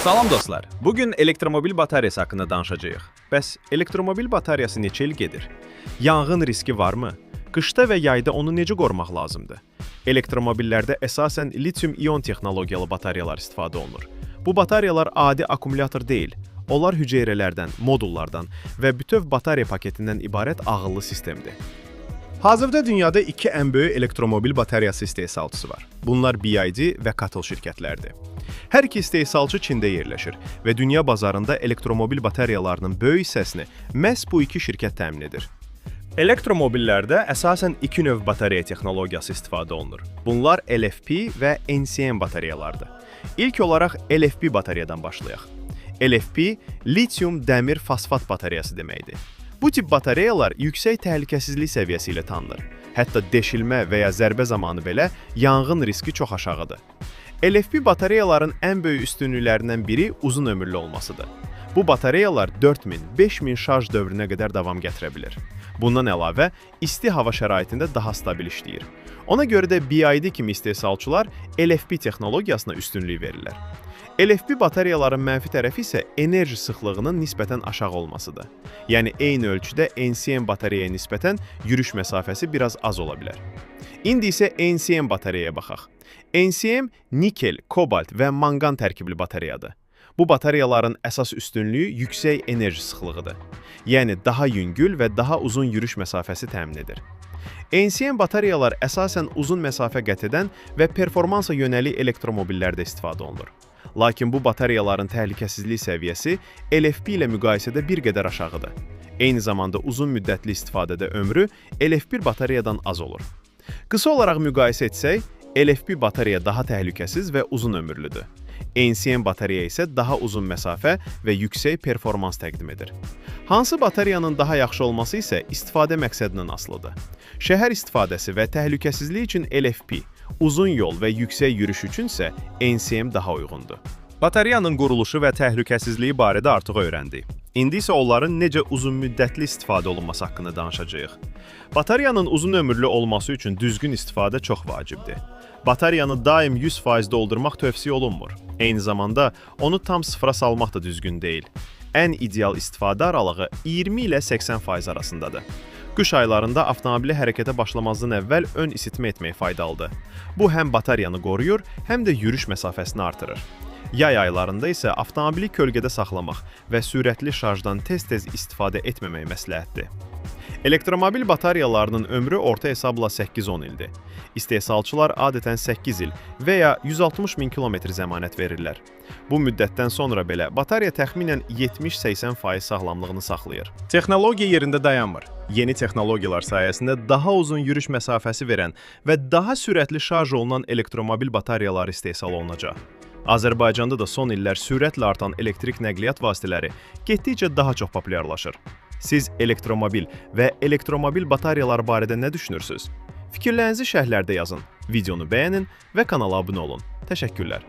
Salam dostlar. Bugün elektromobil bataryası haqqında danışacağıq. Bəs elektromobil bataryası neçə il gedir? Yanğın riski varmı? Qışda və yayda onu necə qorumaq lazımdır? Elektromobillərdə əsasən litium-ion texnologiyalı bataryalar istifadə olunur. Bu bataryalar adi akkumulyator deyil. Onlar hüceyrələrdən, modullardan və bütöv batarya paketindən ibarət ağıllı sistemdir. Hazırda dünyada iki ən böyük elektromobil bataryası istehsalçısı var. Bunlar BYD və CATL şirkətlərdir. Hər iki istehsalçı Çində yerləşir və dünya bazarında elektromobil bataryalarının böyük hissəsini məhz bu iki şirkət təmin edir. Elektromobillərdə əsasən iki növ batarya texnologiyası istifadə olunur. Bunlar LFP və NCM bataryalardır. İlk olaraq LFP bataryadan başlayaq. LFP litium dəmir fosfat bataryası deməkdir. Bu tip batareyalar yüksək təhlükəsizlik səviyyəsi ilə tanınır. Hətta deşilmə və ya zərbə zamanı belə yanğın riski çox aşağıdır. LFP batareyaların ən böyük üstünlüklərindən biri uzun ömürlü olmasıdır. Bu batareyalar 4000-5000 şarj dövrünə qədər davam gətirə bilir. Bundan əlavə, isti hava şəraitində daha stabil işləyir. Ona görə də BYD kimi istehsalçılar LFP texnologiyasına üstünlük verirlər. LFP bataryaların mənfi tərəfi isə enerji sıxlığının nisbətən aşağı olmasıdır. Yəni eyni ölçüdə NCM bataryaya nisbətən yürüyüş məsafəsi biraz az ola bilər. İndi isə NCM bataryaya baxaq. NCM nikel, kobalt və manqan tərkibli bataryadır. Bu bataryaların əsas üstünlüyü yüksək enerji sıxlığıdır. Yəni daha yüngül və daha uzun yürüyüş məsafəsi təmin edir. NCM bataryalar əsasən uzun məsafə qət edən və performansa yönəlik elektromobillərdə istifadə olunur. Lakin bu bataryaların təhlükəsizlik səviyyəsi LFP ilə müqayisədə bir qədər aşağıdır. Eyni zamanda uzun müddətli istifadədə ömrü LFP bataryadan az olur. Qısa olaraq müqayisə etsək, LFP batarya daha təhlükəsiz və uzun ömürlüdür. NCM batarya isə daha uzun məsafə və yüksək performans təqdim edir. Hansı bataryanın daha yaxşı olması isə istifadə məqsədindən asılıdır. Şəhər istifadəsi və təhlükəsizlik üçün LFP, uzun yol və yüksək yürüyüş üçün isə NCM daha uyğundur. Bataryanın quruluşu və təhlükəsizliyi barədə artıq öyrəndik. İndi isə onların necə uzunmüddətli istifadə olunması haqqında danışacağıq. Bataryanın uzun ömürlü olması üçün düzgün istifadə çox vacibdir. Bataryanı daim 100% doldurmaq tövsiyə olunmur. Eyni zamanda onu tam sıfıra salmaq da düzgün deyil. Ən ideal istifadə aralığı 20 ilə 80% arasındadır. Qış aylarında avtomobili hərəkətə başlamazdan əvvəl ön isitmə etmək faydalıdır. Bu həm bataryanı qoruyur, həm də yürüyüş məsafəsini artırır. Yay aylarında isə avtomobili kölgədə saxlamaq və sürətli şarjdan tez-tez istifadə etməmək məsləhətdir. Elektromobil bataryalarının ömrü orta hesabla 8-10 ildir. İstehsalçılar adətən 8 il və ya 160 min kilometr zəmanət verirlər. Bu müddətdən sonra belə batarya təxminən 70-80% sağlamlığını saxlayır. Texnologiya yerində dayanmır. Yeni texnologiyalar sayəsində daha uzun yürüyüş məsafəsi verən və daha sürətli şarj olunan elektromobil bataryaları istehsal olunacaq. Azərbaycanda da son illər sürətlə artan elektrik nəqliyyat vasitələri getdikcə daha çox populyarlaşır. Siz elektromobil və elektromobil bataryaları barədə nə düşünürsünüz? Fikirlərinizi şərhlərdə yazın, videonu bəyənin və kanala abunə olun. Təşəkkürlər.